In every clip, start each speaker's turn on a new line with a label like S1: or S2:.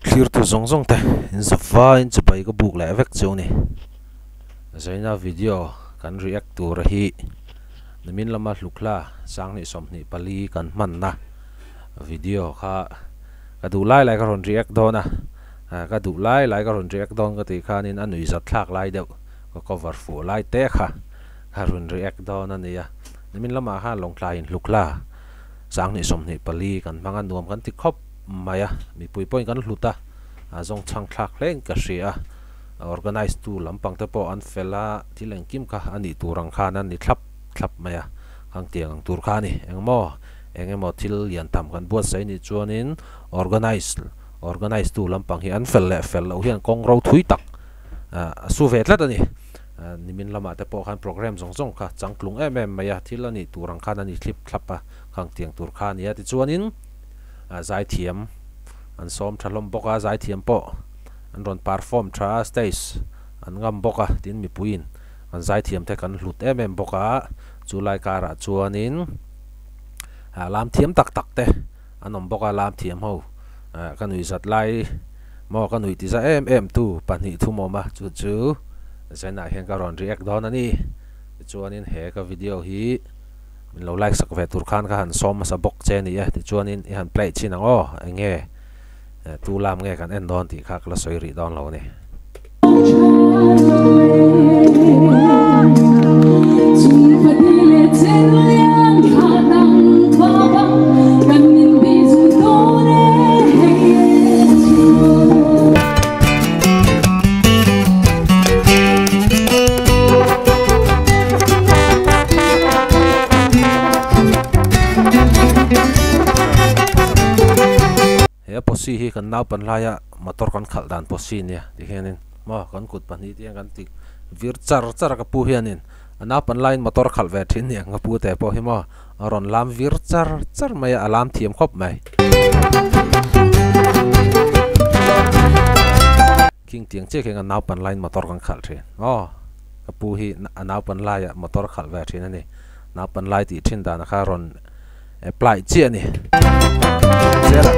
S1: Thlir tu zawng zawng te in zavaiin chibai ka buk leh vek chu ni. Zaina video kan react tur hi nimin lama hlukhla sanghnih 24 kan hmanna video kha ka duh lai lai ka rawn react dawn a, ka duh lai lai ka rawn react dawn ka tih khanin a nuihzat thlak lai deuh ka cover fuh lai te kha ka rawn react dawn a nia. Nimin lamah khan Lawngtlaiin hlukhla 2024 kan hmang a, nuam kan ti khawp mai a, mipui pawhin kan hlut a, a zawng chhang thlak hlein ka hria a, organise tu lampang te pawh an fel a, thil engkim kha a nih tur ang khan a ni thlap thlap mai a, khang tiang ang tur kha a ni. Engmaw eng emaw thil lian tham kan buatsaih nih chuanin organise organise tu lampang hi an fel leh fel loh hian kawng ro thui tak a su ve tlat a ni. Nimin lamah te pawh khan programme zawng zawng kha changtlung em em mai a, thil a nih tur ang khan a ni thlip thlap a, khang tiang tur kha a ni a. Tichuanin zaithiam an sawm tha hlawm bawk a, zaithiam pawh an rawn perform tha a, stage an ngam bawk a, tin mipuiin an zaithiam te kan hlut em em bawk a, chu lai karah chuanin lam thiam tak tak te an awm bawk a, lam thiam ho ka nuihzat lai maw ka nuih tiza em em tu pahnih thum awm a, chu chu Zenah hian ka rawn react dawn a ni. Tichuanin he ka video hi min lo like sak ve tur khan ka han sawm hmasa bawk che a ni e. Tichuanin i han play chin ang aw, eng nge tu lam nge kan en dawn tih kha ka la sawi rih dawn lo a ni. He posi hi kan naupan laia motor kan khalh dan posi nia ti hianin maw kan kut pahnih te hian kan ti vir char char a ka pu hianin a naupan laiin motor khalh ve thin nia ka pu te pawh hi maw a rawn lam vir char char mai a a lam thiam khawp mai. King tiang chiah khian kan naupan laiin motor kan khalh thin aw ka pu hi a naupan laiah motor khalh ve thin a ni naupan lai tih thin dan kha rawn apply chiah a ni zela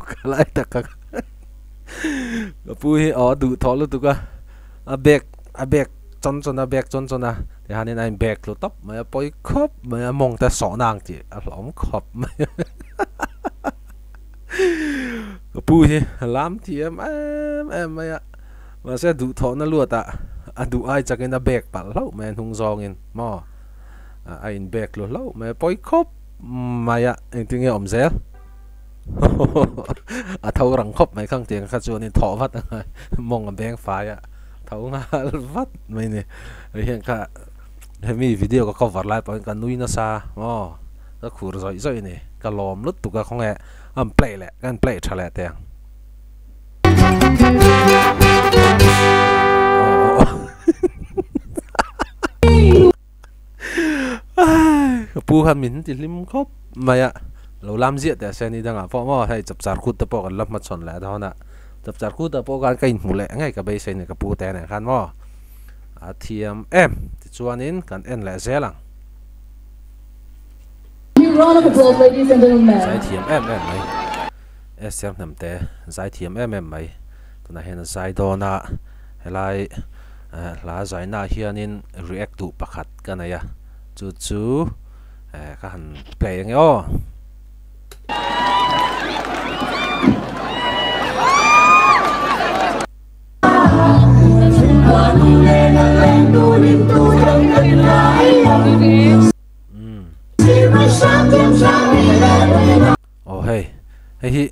S1: ka lai tak ka ka pu hi aw a duh thawh lutuk a a bag a bag chawn chawn a bag chawn chawn a tihianin a in bag tlu tawp mai a pawi khawp mai a mawng te sawhna ang tih a hlauhawm khawp mai a ka pu hi a lam thiam em em mai a mahse a duhthawhna luatah a duh ai chakin a bag palh hlauh mai a hnung zawngin maw a in bag tlu hlauh mai a pawi khawp mai a engtin nge awm zel a tho rang khawp mai khang tiang kha chuanin thawh vat a ngai mawng a beng fai a tho nghal vat mai ni hei hian kha hemi video ka cover lai pawhin ka nui nasa maw ka khur zawih zawih a ni ka lawm lutuk a khawnge a an play leh ka an play tha leh teh ang. Ka pu khan min ti hlim khawp mai a, lo lam ziah teh se ni dangah pawh maw hei chapchar kut te pawh kan la hmachhawn leh dawn a, chapchar kut ah pawh khan ka inhmu leh ngei ka beisei ni ka pu te nen khan maw a thiam em tichuanin kan en leh zel ang. Zaithiam em em mai Esther Hnamte zaithiam em em mai tunah hian a zai dawn a helai hla zainaah hianin react duh pakhat ka nei a chu chu ka han play ange aw. Aw hei hei hi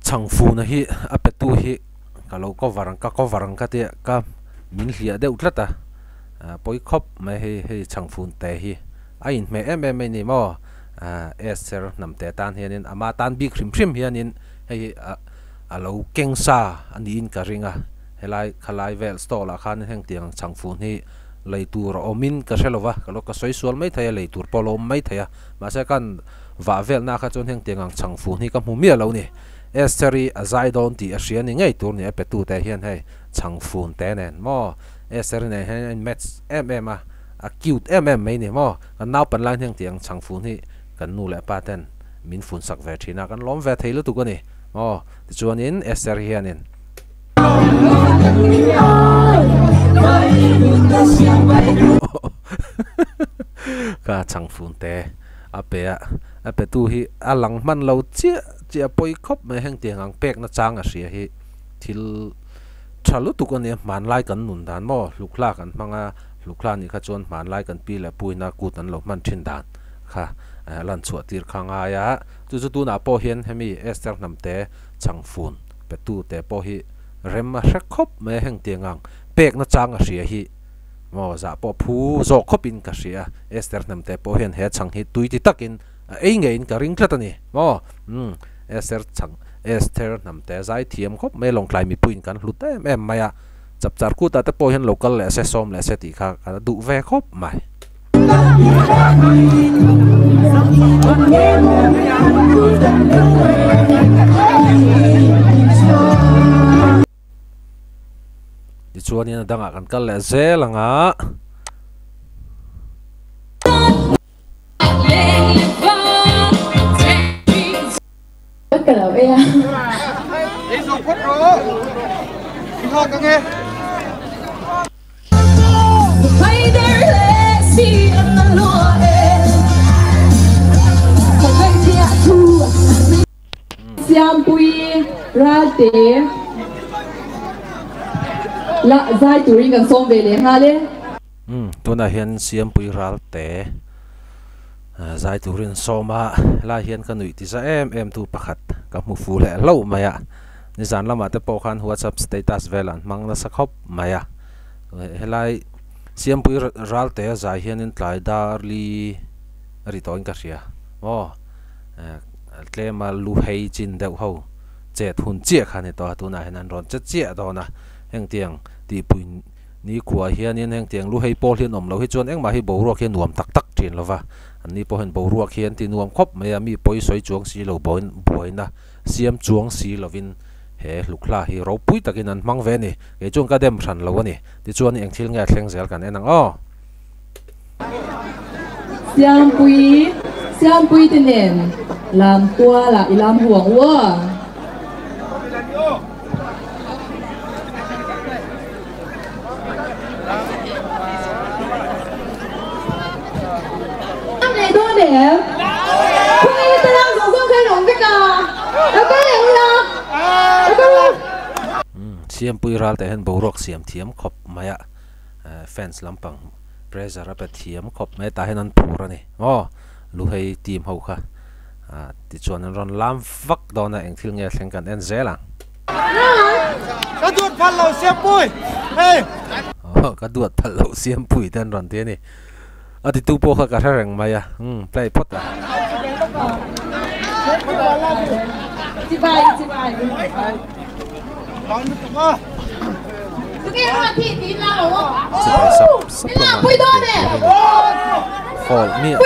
S1: chhangfuna hi a petu hi ka lo cover ang ka cover ang ka tia ka min hliah deuh tlat a pawi khawp mai hei hei chhangfun te hi a inhmeh em em mai ni maw Esther hnam te tan hianin ama tan bik hrim hrim hianin hei hi a lo keng sa a niin ka ring a helai khalai vel stall ah khan heng tiang chhangfun hi lei tur a awmin ka hre lo va ka lo ka sawi sual mai thei a lei tur pawh a lo awm mai thei a mahse khan vah velna kha chuan heng tiang ang chhang fun hi ka hmu miah lo ni. Esther-i a zai dawn tih a hria ni ngei tur ni a petute hian hei chhang fun te nen maw Esther-i nen hian a in match em em a. A cute em em mai ni maw. Kan naupan lai hniang tih ang chhang fun hi kan nu leh pa ten min fun sak ve thin a, kan lawm ve thei lutuk a ni maw. Tichuanin Esther hianin. Ka chhang fun te a pe a, a pe tu hi a lang hman lo chiah chiah a pawi khawp mai heng tiang ang pek na chang a hria hi thil tha lutuk a nia hmanlai kan nun dan maw hlukhla kan hmang a hlukhla nih kha chuan hmanlai kan pi leh puina kut an lo hman thin dan kha a lan chhuah tir kha ngai a chu chu tunah pawh hian hemi Esther hnamte chhangfun pe tu te pawh hi rem a hre khawp mai a heng tiang ang pek na chang a hria hi maw zah pawh phu zawk khawp in ka hria Esther hnamte pawh hian he chhang hi tui ti takin a ei ngeiin ka ring tlat a ni maw umm Esther chhang Esther hnamte zai thiam khawp mai Lawngtlai mipuiin kan hlut em em mai a, chapchar kutah te pawh hian lo kal leh se sawm leh se tih kha ka duh ve khawp mai. Tichuanin a dangah kan kal leh zel ang a.
S2: Siampui Ralte la zai turin kan sawm ve leh nghal e.
S1: Umm tunah hian Siampui Ralte zai turin sawm a, helai hian ka nuih ti za em em tu pakhat ka hmu fu leh hlauh mai a, nizan lamah te pawh khan whatsapp status velah an hmang nasa khawp mai a, helai Siampui Ralte a zai hianin tlai dar li a ri tawhin ka hria maw tlema lu hei chin deuh ho chet hun chiah kha a ni tawh a, tunah hian an rawn che chiah dawn a, hengtiang tihpui Nikhua hianin hengtiang lu hei pawl hi an awm loh hi chuan engmah hi boruak hi a nuam tak tak thin lo va, anni pawh hian boruak hi an ti nuam khawp mai a, mi pawi sawi chuang si lo buaina siam chuang si lovin he hlukhla hi ropui takin an hmang ve a ni. Kei chuan ka dem hran lo a ni. Tichuan eng thil nge a thleng zel kan en ang aw.
S2: Siampui, Siampui te nen lam tualah i lam huang u aw. Nei dawn em? Khawngaih in talang zawng zawng kha in awm vek a. Lo kal leh ula. Lo kal ula.
S1: Siampui ral teh hian boruak siam thiam khawp mai a, fans lampang pressure a pe thiam khawp mai a, tah hian an phur a ni maw? Luhei team ho kha tichuan an rawn lam vak dawn a, eng thil nge thleng kan en zel ang.
S3: Ka duat phal lo Siampui hei.
S1: Aw ka duat phal lo Siampui te an rawn ti a ni. A titu pawh kha ka hre reng mai a, umm play phawt a.
S2: Chibai chibai.
S1: Chibai sap sap lamah Fall miah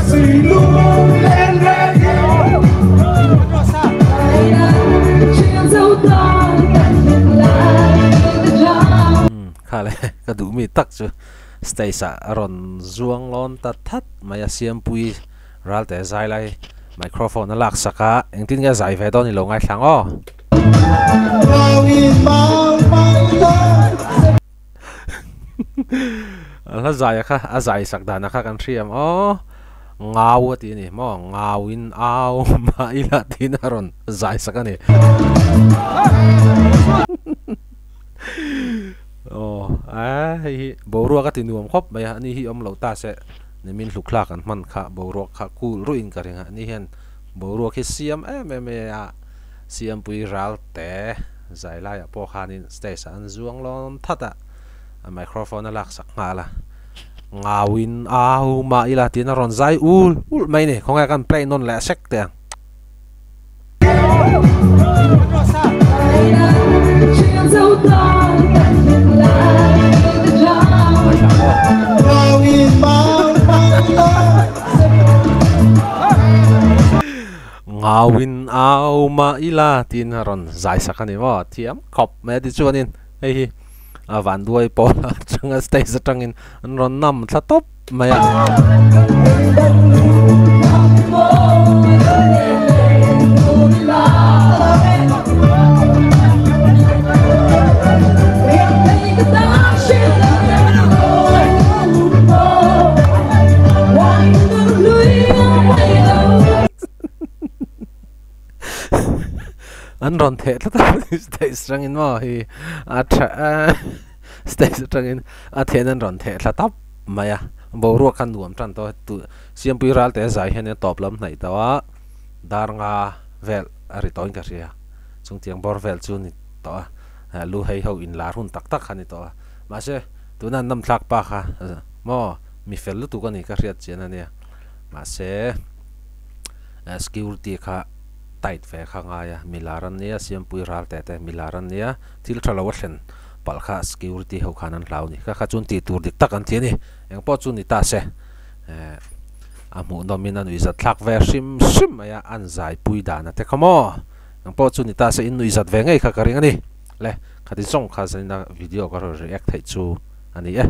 S1: si lovin. Kha le ka duh mi tak chu stage ah a rawn zuang lawn ta that mai a Siampui Ralte zai lai microphone a lak sak a, engtin nge a zai ve dawn i lo ngaithla ang aw. A hla zai a kha a zai sak dan a kha kan hriam aw, ngau a ti a ni maw, ngau in au mah ila tiin a rawn zai sak a ni. Aw a hei hi boruak a ti nuam khawp mai a, ani hi awm lo ta se. Nimin hlukhlak an hman kha boruak kha kul ruih in ka ring a, ni hian boruak hi siam em em e a, Siampui Ralte zai laiah pawh khanin stage ah an zuang lawn that a, a microphone a laksak nghal a, ngauin au mah ila tiin a rawn zai ul ul mai a ni, khawnge kan play nawn leh sek teh ang. Ngauin au mah ila tiin a rawn zai sak a ni maw? Thiam khawp mai a tichuanin hei hi a vanduai pawl atanga stage atangin an rawn nam thla tawp mai a. An rawn theh tlat a stage atangin maw hi a tha stage atangin a then an rawn theh thla tawp mai a boruak kha nuam tan tawh a tu Siampui Ralte a zai hian a tawp lam hnaih tawh a dar nga vel a ri tawhin ka hria chungtiang bawr vel chu ni tawh a lu hei ho inlar hun tak tak kha ni tawh a mahse tuna an nawmthlak pa kha maw mi fel lutuk a ni ka hriat chian a nia mahse. Security kha tight ve kha ngai a, milar an nia, Siampui ral teh te milar an nia, thil tha lo a thlen palh kha security ho khan an hlau a ni. Kha kha chuan tih tur dik tak an ti a ni. Eng pawh chu ni ta se, a hmuhnawmin a nuihzat thlak ve hrim hrim mai a, an zaipui dan a te kha maw? Eng pawh chu ni ta se, in nuihzat ve ngei kha ka ring a ni. Le, khati zawng kha zaina video ka rawn react theih chu a ni e.